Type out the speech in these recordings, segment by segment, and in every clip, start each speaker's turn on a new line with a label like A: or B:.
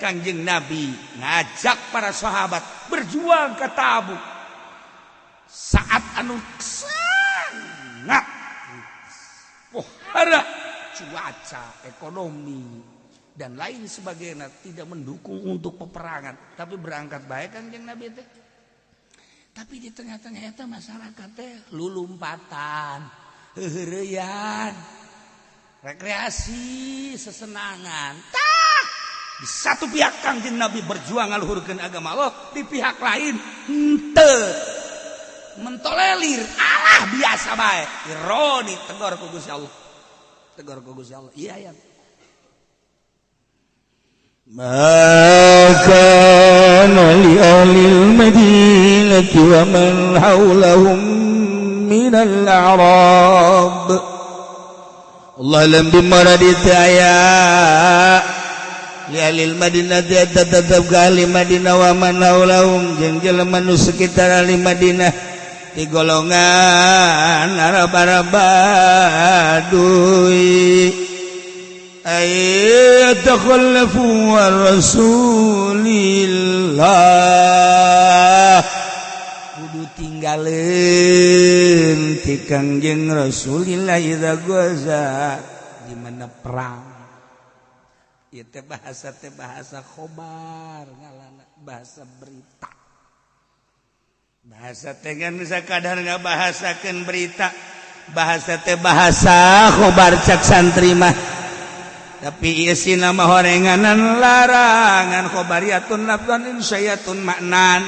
A: Kangjeng Nabi ngajak para sahabat berjuang ke Tabuk saat anu sangat pohara cuaca, ekonomi dan lain sebagainya tidak mendukung untuk peperangan, tapi berangkat baik Kangjeng Nabi teh. Tapi di tengah-tengah eta masyarakat teh lulumpatan, heuheureyan, rekreasi, sesenangan. Tah, di satu pihak Kangjeng Nabi berjuang ngaluhurkeun agama Allah, di pihak lain henteu mentolerir, alah biasa bae. Ironi tegor ku Gusti Allah. Tegor ku Gusti Allah. Iya ya.
B: Ma kana li ahlil madinati wa man hawlahum minal a'rab. Allah lam bimaradi aya li ahlil madinah tetep ka ahli Madinah wa man haulahum jeung jelema nu sekitar ahli Madinah di golongan Arab-Arab Baduy ay takhallafu wa Rasulillah kudu tinggaleun ti Kangjeng Rasulillah idza ghaza di mana perang. Ieu teh bahasa khobar ngalana bahasa berita. Bahasa teh kan sakadar ngabahasakeun berita. Bahasa teh bahasa khobar cak santri mah. Tapi ieu sina mah horenganan larangan khobariyatun lafzan insyayatun maknan.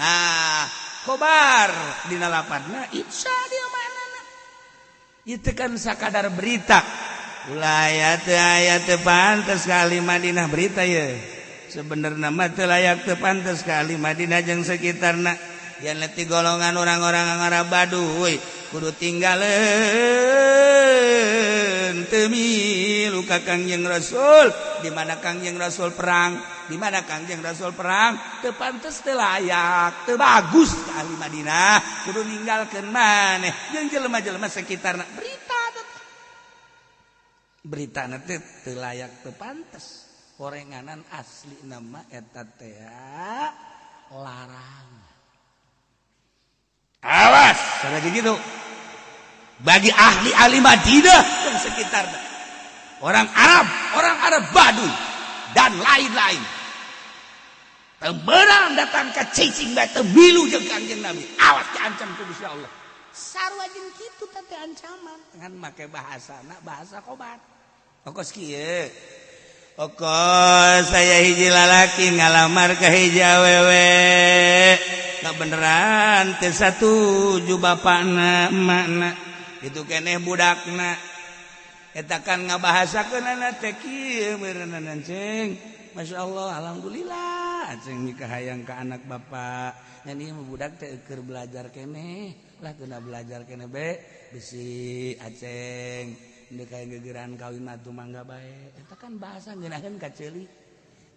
B: Nah, khobar dina lapatna insya dia maknana. Ieu teh kan sakadar berita. Ulah aya teh pantes ka ahli Madinah berita ye. Sebenarnya mah teu layak teu pantes ka ahli Madinah jeung sekitarna. Yen ti golongan orang-orang Arab Baduy kudu tinggaleun teu milu ka Kangjeng Rasul. Di mana Kangjeng Rasul perang, di mana Kangjeng Rasul perang teu pantes teu layak teu bagus ka ahli Madinah kudu ninggalkeun maneh jeung jelema-jelema sekitarna. Berita berita nanti teu layak teu pantes horenganan asli nama eta teh larang. Awas lagi gitu bagi ahli-ahli Madinah dan sekitarnya, orang Arab Baduy dan lain-lain temerang datang ke cicing bae teu milu jeung Kangjeng Nabi. Awas diancam ku Gusti Allah. Sarua jeung kitu teh ancaman dengan make bahasana bahasa khobar. Okos kieu. Okos saya hiji lalaki ngalamar ka hiji awewe. Ka beneran teu satuju bapakna emakna. Itu keneh budakna. Eta kan ngabahasakeunana teh kieu meureunana ceng. Masya Allah, alhamdulillah ceng nikah hayang ka anak bapak. Ngan ieu mah budak teh keur belajar keneh. Lah kena belajar keneh be bisi aceng. Ndek kaya gegeran kawin mah atuh mangga bae. Eta kan bahasa ngeunaheun ka ceuli.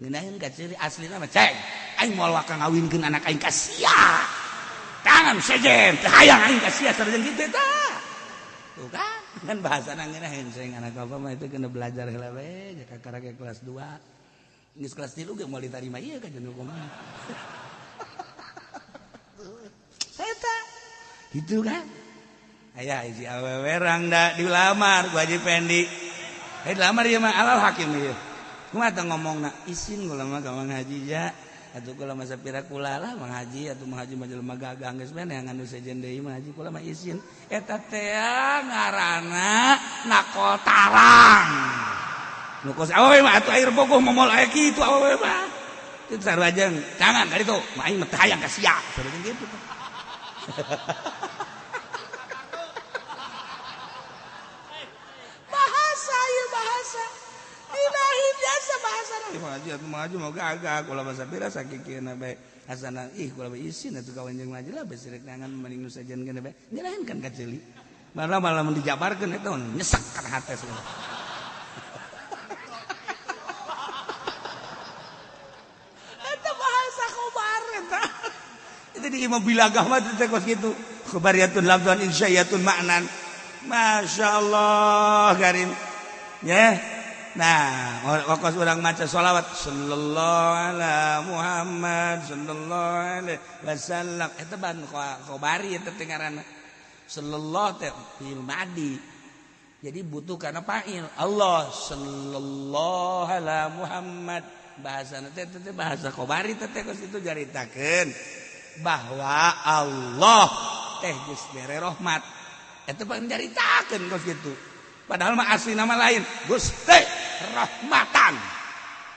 B: Ngeunaheun ka ceuli aslina mah ceng. Aing moal waka ngawinkeun anak aing ka sia. Tangan sejen teu hayang aing ka sia sareng kitu eta. Tuh kan, kan bahasana ngeunaheun ceng anak bapak mah itu kena belajar heula we kakara ke kelas 2. Geus kelas 3 ge moal ditarima ieu ka jeung kumaha. Eta gitu kan. Aya hiji awewe rangda dilamar ku Haji Pendi. Eh dilamar ieu mah alal hakim ieu. Kumaha teh ngomongna? Isin kula mah ka Mang Haji ja. Atuh kula mah sapira kula lah Mang Haji atuh Mang Haji mah jelema gagah geus bae neangan nu sejen deui Mang Haji kula mah isin. Eta teh ngaranna nakol tarang. Nu kos awewe mah atuh air bogoh momol aya kitu awewe mah. Itu sarua jeung jangan ka ditu, mah aing mah teu hayang ka sia. Sarua jeung kitu. Bahasa ya bahasa ilahi biasa bahasa maju maju mau gagah kula bahasa pira sakikeuna bae asana ih kula bae isin atuh kawan jeung maju lah besi rek nangan mending nu sejen geuna bae nyerahin kan ka ceuli malah malah mun dijabarkeun eta nyesek kana hate segala. Eta bahasa khobar eta. Itu di imam bilagah mah teh kos kitu. Khobariyatun lafzan insya'iyatun ma'nan. Masya Allah karim. Ya.
A: Nah, kos urang maca sholawat sallallahu ala Muhammad sallallahu alaihi wasallam eta ban khobari eta teh ngaranna. Sallallahu teh fi'il madi. Jadi butuh karena fa'il. Allah sallallahu ala Muhammad bahasa teh teh bahasa khobari teh kos itu jaritakeun bahwa Allah teh geus bere rahmat. Eta pan jaritakeun kos kitu. Padahal mah asli nama lain Gusti rahmatan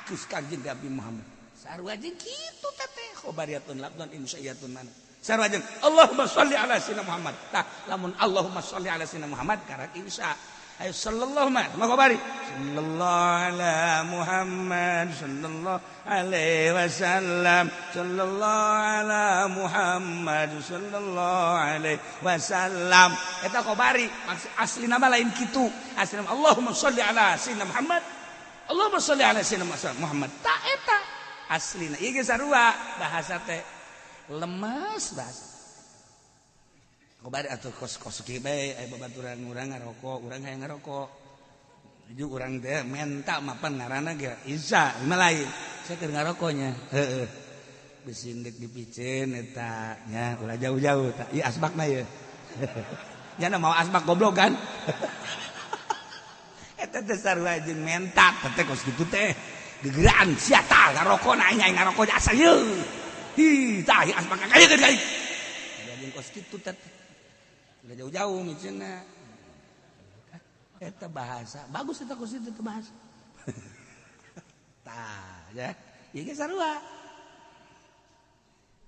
A: Gus Kangjeng Nabi Muhammad. Sarua jeung kitu teh khobariyatun labdon insya'iyatun mana. Sarua jeung Allahumma sholli ala sayyidina Muhammad. Tah lamun Allahumma sholli ala sayyidina Muhammad karak insya. Ayo sallallahu alaihi wa khobari sallallahu ala Muhammad sallallahu alaihi wasallam sallallahu ala Muhammad sallallahu alaihi wasallam. Eta khobari asli nama lain kitu. Asli nama Allahumma sholli ala sayyidina Muhammad Allahumma sholli ala sayyidina Muhammad. Ta eta aslina ieu ge sarua bahasa teh lemes bahasa. Khobari atuh kos-kos kieu bae aya babaturan urang ngarokok, urang hayang ngarokok. Ju urang teh menta mapan ngaranna ge Isa, mah lain. Saya keur ngarokoknya. Heeh. Bisi deuk dipiceun eta nya ulah jauh-jauh tah. Ieu asbakna ieu. Nya mau asbak goblok kan. Eta teh sarua jeung menta teh kos kitu teh. Gegeraan sia tah ngarokok na aing ngarokok asa ieu. Hi tah asbak ka ieu deui. Jeung kos kitu teh. Udah jauh-jauh miceunna. Eta bahasa bagus eta kos itu bahasa. Tah ya, ieu ge sarua.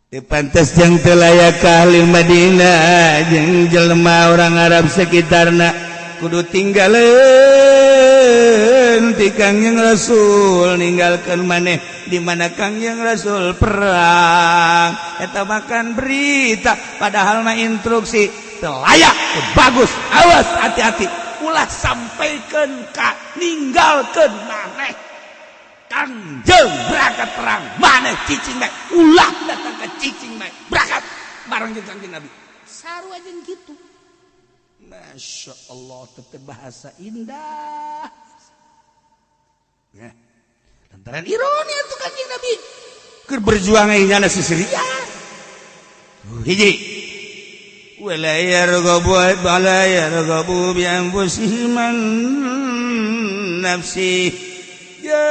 B: Teu pantes jeung teu layak ka ahli Madinah jeung jelema orang Arab sekitarna kudu tinggaleun ti Kangjeng Rasul ninggalkeun maneh di mana Kangjeng Rasul perang. Eta makan berita padahal mah instruksi teu layak, teu bagus, awas hati-hati ulah sampaikeun ka ninggalkeun maneh. Kangjeng berangkat perang maneh cicing bae ulah datang ke cicing bae berangkat bareng jeung Kangjeng Nabi.
A: Sarua jeung kitu. Masya Allah tetep bahasa indah. Ya. Lantaran ironi atuh Kangjeng Nabi
B: keur berjuang nyana sisirian. Hiji wala yarghabu wala yarghabu bi anfusihim an nafsi. Ya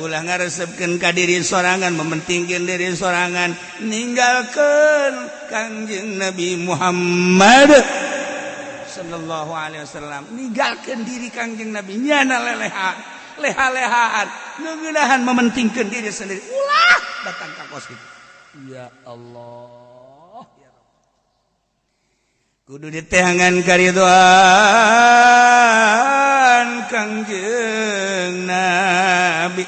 B: ulah ngaresepkeun ka diri sorangan mementingkeun diri sorangan ninggalkeun Kangjeng Nabi Muhammad
A: sallallahu alaihi wasallam ninggalkeun diri Kangjeng Nabi nyana leleha leha-lehaan ngeunahan mementingkeun diri sendiri ulah datang ka kos kitu. Ya Allah ya Rabb
B: kudu diteangan karidoan Kangjeng Nabi.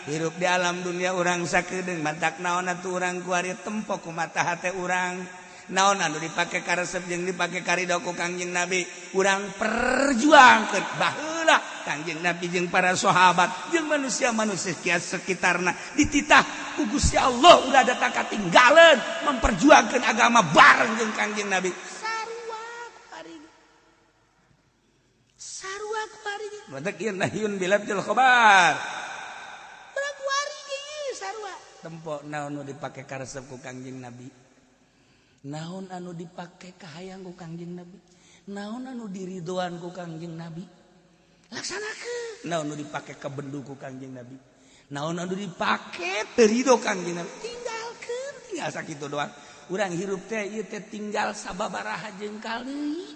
A: Hirup di alam dunia urang sakedeung matak naon atuh urang kuari tempo ku mata hate urang naon anu dipake karesep jeung dipake karido ku Kangjeng Nabi urang perjuangkeun baheula Kangjeng Nabi jeung para sahabat jeung manusia-manusia sekitarna dititah ku Gusti Allah ulah datang katinggaleun memperjuangkeun agama bareng jeung Kangjeng Nabi. Sarua kuari sarua kuari
B: badak ieu nahyun bilabdil khabar
A: sarua tempo naon nu dipake karesep ku Kangjeng Nabi naon anu dipake kahayang ku Kangjeng Nabi naon anu diridoan ku Kangjeng Nabi laksanakeun
B: naon nu dipake kabendu ku Kangjeng Nabi naon anu dipake teu rido Kangjeng Nabi
A: tinggalkeun tinggal sakitu doang urang hirup teh ieu teh tinggal sababaraha jengkal deui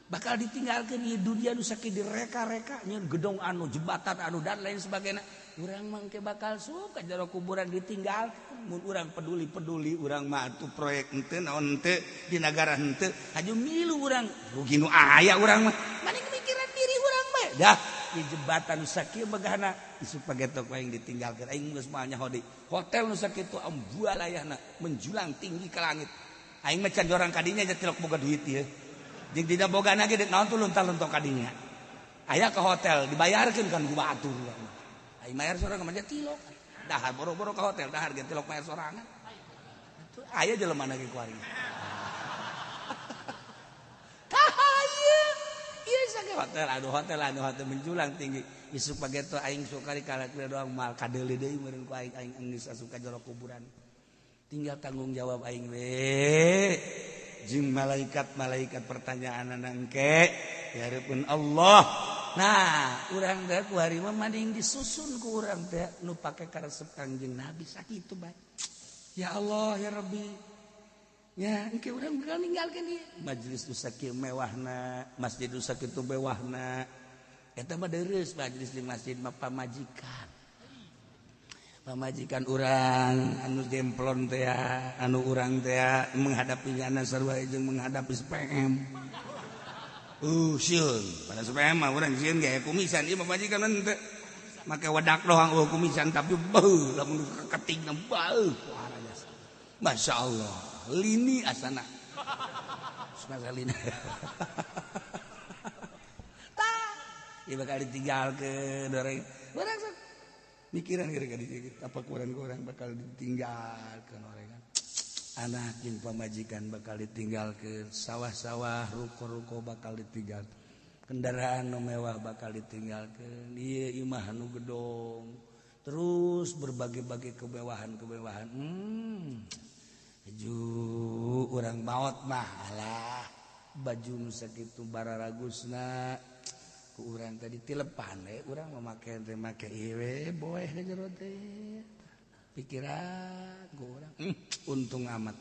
A: bakal ditinggalkeun ieu dunia nu sakieu direka-reka nyeun gedong anu jembatan anu dan lain sebagainya. Urang mangke bakal suka jero kuburan ditinggal mun urang peduli-peduli urang mah atuh proyek henteu naon henteu di nagara henteu haju milu urang rugi nu aya urang mah maning mikiran diri urang mah dah di jembatan nu sakieu megahna isuk pagetok aing ditinggalkeun aing geus moal nyaho deui hotel nu sakitu ambualayahna menjulang tinggi ke langit aing mah can jorang kadinya nya tilok boga duit ieu jeung tidak bogana ge naon tuh lunta-luntok kadinya aya ke hotel dibayarkeun kan ku batur aing mayar sorangan mah tilok dahar boro-boro ke hotel dahar ge tilok mayar sorangan aya jelema ge kuari tah ieu ieu
B: biasa ke hotel anu hotel anu hotel menjulang tinggi. Isuk pageto aing sukari kalak doang mal kadeuli deui meureun ku aing aing geus asup ka jero kuburan. Tinggal tanggung jawab aing we. Jeung malaikat-malaikat pertanyaan engke di hareupeun Allah. Nah, urang teh ku hari mah mending disusun ku urang teh nu pake karesep Kangjeng Nabi sakitu bae. Ya Allah ya Rabbi. Ya, engke urang bakal ninggalkeun ieu. Majelis nu sakieu mewahna, masjid nu sakitu mewahna. Eta mah deureuh majelis di masjid mah pamajikan. Pamajikan urang anu jemplon teh anu urang teh menghadapi nyana sarua jeung menghadapi SPM. Sieun pada SPM mah urang sieun ge kumisan ieu pamajikan henteu. Make wedak doang eueuh kumisan tapi beuh lamun keketingna beuh. Masya Allah, lini asana. Masa lini. Tah, ieu bakal ditinggalkeun orang. Urang sok mikiran kira-kira dikit apa kurang-kurang bakal ditinggalkeun orang kan. Anak jeung pamajikan bakal ditinggalkeun, sawah-sawah, ruko-ruko bakal ditinggal, kendaraan nu mewah bakal ditinggalkeun, ieu imah nu gedong, terus berbagai-bagai kemewahan-kemewahan. Ju urang maot mah alah baju nu sakitu bararagusna ku urang tadi tilepan we urang mah make teh make ieu we boeh ka jero teh. Pikiran ku urang untung amat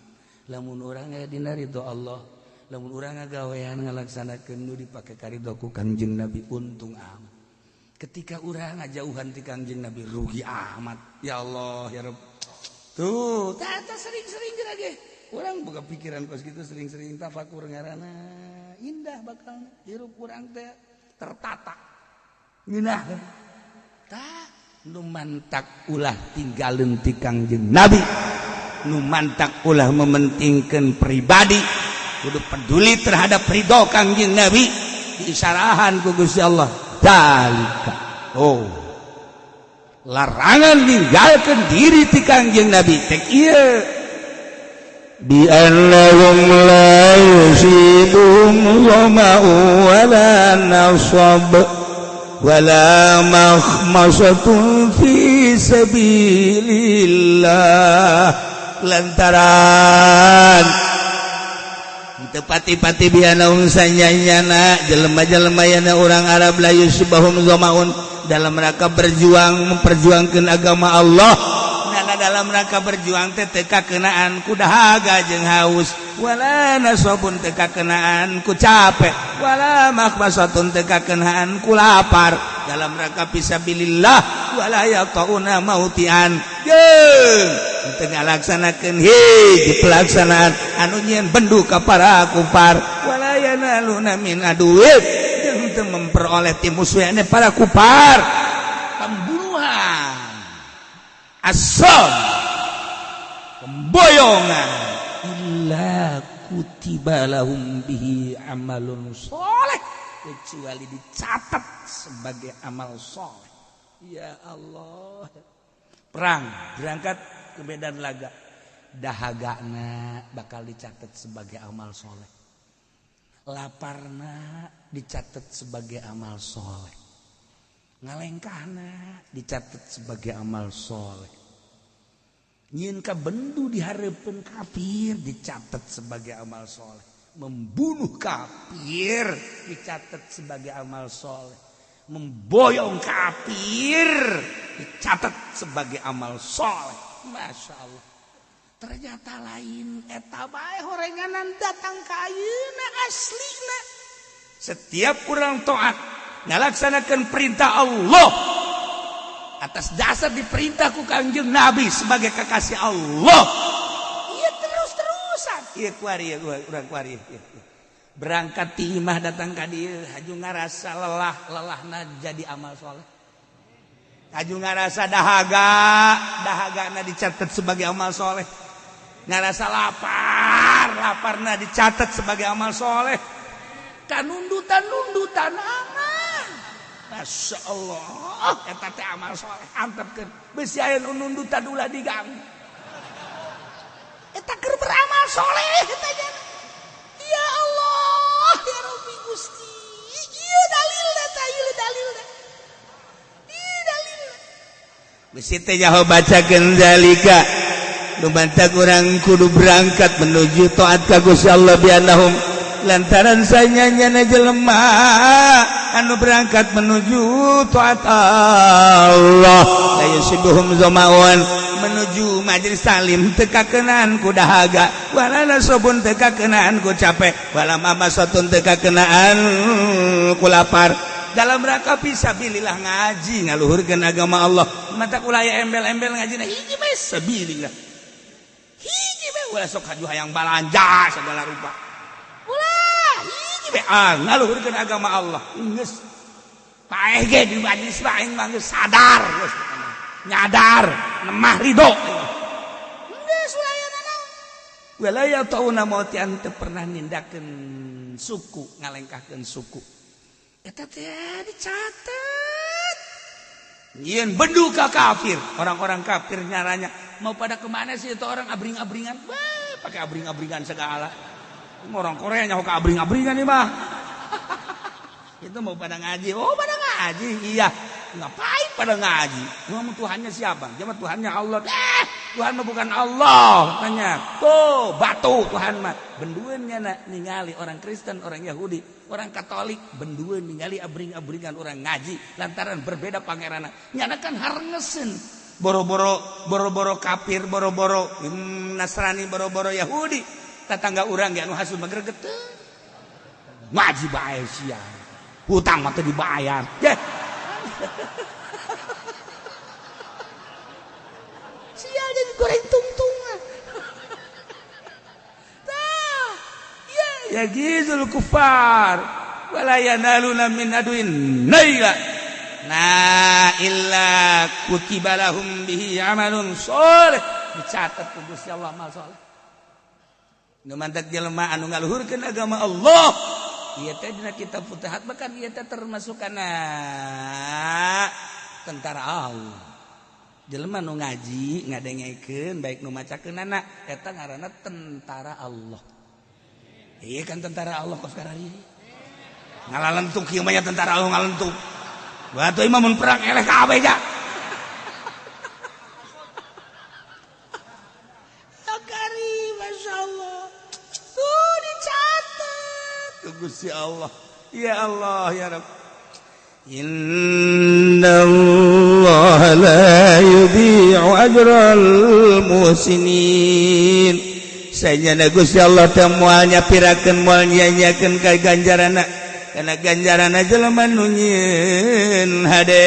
B: lamun urang aya dina ridho Allah, lamun urang ngagawean ngalaksanakeun nu dipake karidho ku Kangjeng Nabi untung amat. Ketika urang ngajauhan ti Kangjeng Nabi rugi amat. Ya Allah ya Rabb. Tuh, tata sering-sering ge. Urang boga pikiran kos kitu sering-sering tafakur ngaranna indah bakal hirup urang teh tertata. Ngeunah. Tah nu mantak ulah tinggalin ti Kangjeng Nabi, nu mantak ulah mementingkeun pribadi, kudu peduli terhadap ridho Kangjeng Nabi diisyarahan ku Gusti Allah. Dalika. Oh. Larangan ninggalkeun diri ti Kangjeng Nabi teh ieu.
A: Bi annahum la yusibuhum dhama'u wala nasab wala makhmasatun fi sabilillah.
B: Lantaran teu pati-pati bianaum sanyanyana jelema-jelema yana urang Arab la yusibahum dhama'un dalam rangka berjuang memperjuangkan agama Allah. Nana dalam rangka berjuang teh teu kakenaan ku dahaga jeung haus, wala nasabun teu kakenaan ku capek, wala makhmasatun teu kakenaan ku lapar dalam rangka fisabilillah, wala yaqauna mautian jeung teu ngalaksanakeun hiji pelaksanaan anu nyieun bendu ka para kufar, wala yanaluna min aduwwin jeung teu memperoleh ti musuhna para kufar pembunuhan, asam, pemboyongan, illa kutiba lahum bihi amalun soleh, kecuali dicatat sebagai amal soleh. Ya Allah, perang berangkat ke medan laga, dahagana bakal dicatat sebagai amal soleh, laparna dicatat sebagai amal soleh, ngalengkahna dicatat sebagai amal soleh, nyieun ka bendu di hareupeun kafir dicatat sebagai amal soleh, membunuh kafir dicatat sebagai amal soleh, memboyong kafir dicatat sebagai amal soleh. Masya Allah, ternyata lain eta bae horenganan datang ka ayeuna aslina. Setiap urang taat ngalaksanakeun perintah Allah atas dasar diperintah ku Kangjeng Nabi sebagai kekasih Allah, ieu terus-terusan ieu kuari urang kuari berangkat ti imah datang ka dieu haju ngarasa lelah, lelahna jadi amal soleh, haju ngarasa dahaga, dahagana dicatat sebagai amal soleh, ngarasa lapar, laparna dicatat sebagai amal soleh, kanundutan-nundutan amal. Masya Allah, eta teh amal soleh antepkeun besi aya nu nundutan ulah diganggu, eta keur beramal soleh eta. Ya Allah ya Rabbi Gusti, ieu ieu dalilna. Ieu dalilna.
A: Bisi teh nyaho bacakeun zalika. Nu mantak urang kudu berangkat menuju taat ka Gusti Allah biannahum lantaran sanyanya jelema anu berangkat menuju taat Allah la yusibuhum zamaun menuju majelis taklim teu kakenaan ku dahaga wala nasobun teu kakenaan ku capek wala mamasatun teu kakenaan ku lapar dalam rangka fisabilillah ngaji ngaluhurkeun agama Allah mata ulah aya embel-embel ngajina hiji bae sabilillah hiji bae ulah sok haju hayang balanja segala rupa ulah hiji bae ngaluhurkeun agama Allah geus paeh ge di majelis mah aing mah geus sadar geus nyadar nemah ridho
B: Geus ulah aya nanaon.
A: Wala yatauna mautian teu pernah nindakeun suku ngalengkahkeun suku eta teh dicatat nyieun bendu ka kafir orang-orang kafir nyaranya mau pada kemana sih itu orang abring-abringan wah pakai abring-abringan segala orang Korea nyaho ka abring-abringan nih mah itu mau pada ngaji oh pada ngaji iya ngapain pada ngaji mau Tuhannya siapa dia mah Tuhannya Allah Tuhan mah bukan Allah tanya tuh batu Tuhan mah bendueun nya ningali orang Kristen orang Yahudi orang Katolik bendueun ningali abring-abringan orang ngaji lantaran berbeda pangeranna nyana kan harengesen boro-boro kafir boro-boro Nasrani boro-boro Yahudi tetangga urang ge anu hasud mah greget ngaji bae sia hutang mah teu dibayar yeh
B: Sial jadi goreng tungtungan.
A: Tah, ya ya gizul kufar wala yanaluna min aduin naila na illa kutiba lahum bihi amalun sholih dicatat ku Gusti Allah amal saleh. Nu mantak jelema anu ngaluhurkeun agama Allah ieu teh dina kitab Futuhat bahkan ieu teh termasuk kana tentara Allah. Jelema nu ngaji ngadengekeun baik nu macakeunana eta ngaranna tentara Allah. Iya kan tentara Allah kos karari. Ngalalentuk ieu mah nya tentara Allah ngalentuk. Batu imah mun perang eleh kabeh ja.
B: Takari masyaallah. Tuh dicatat
A: ku Gusti Allah. Ya Allah ya Rabb. Inna Allah la yudhi'u ajral muhsinin. Sajana Gusti Allah teh moal nyapirakeun moal nyanyakeun ka ganjaranna kana ganjaranna jelema nu nyieun hade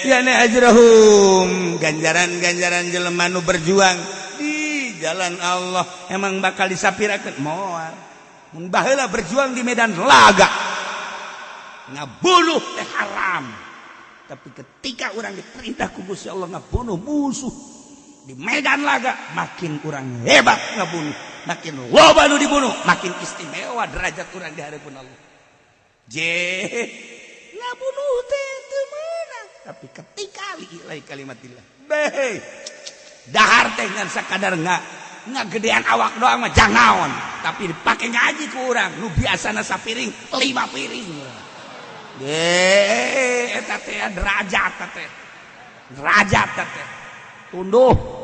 A: yani ajrahum ganjaran-ganjaran jelema nu berjuang di jalan Allah emang bakal disapirakeun moal mun baheula berjuang di medan laga ngabunuh teh haram tapi ketika orang diperintah ku Gusti Allah ngabunuh musuh di medan laga makin orang hebat ngabunuh makin loba nu dibunuh makin istimewa derajat orang di hadapan Allah je ngabunuh teh teu meunang tapi ketika lillahi kalimatillah beh dahar teh ngan sakadar ngagedean awak doang mah jangaon tapi dipake ngaji ku urang nu biasana sapiring 5 piring eta teh derajat teh derajat teh tunduh.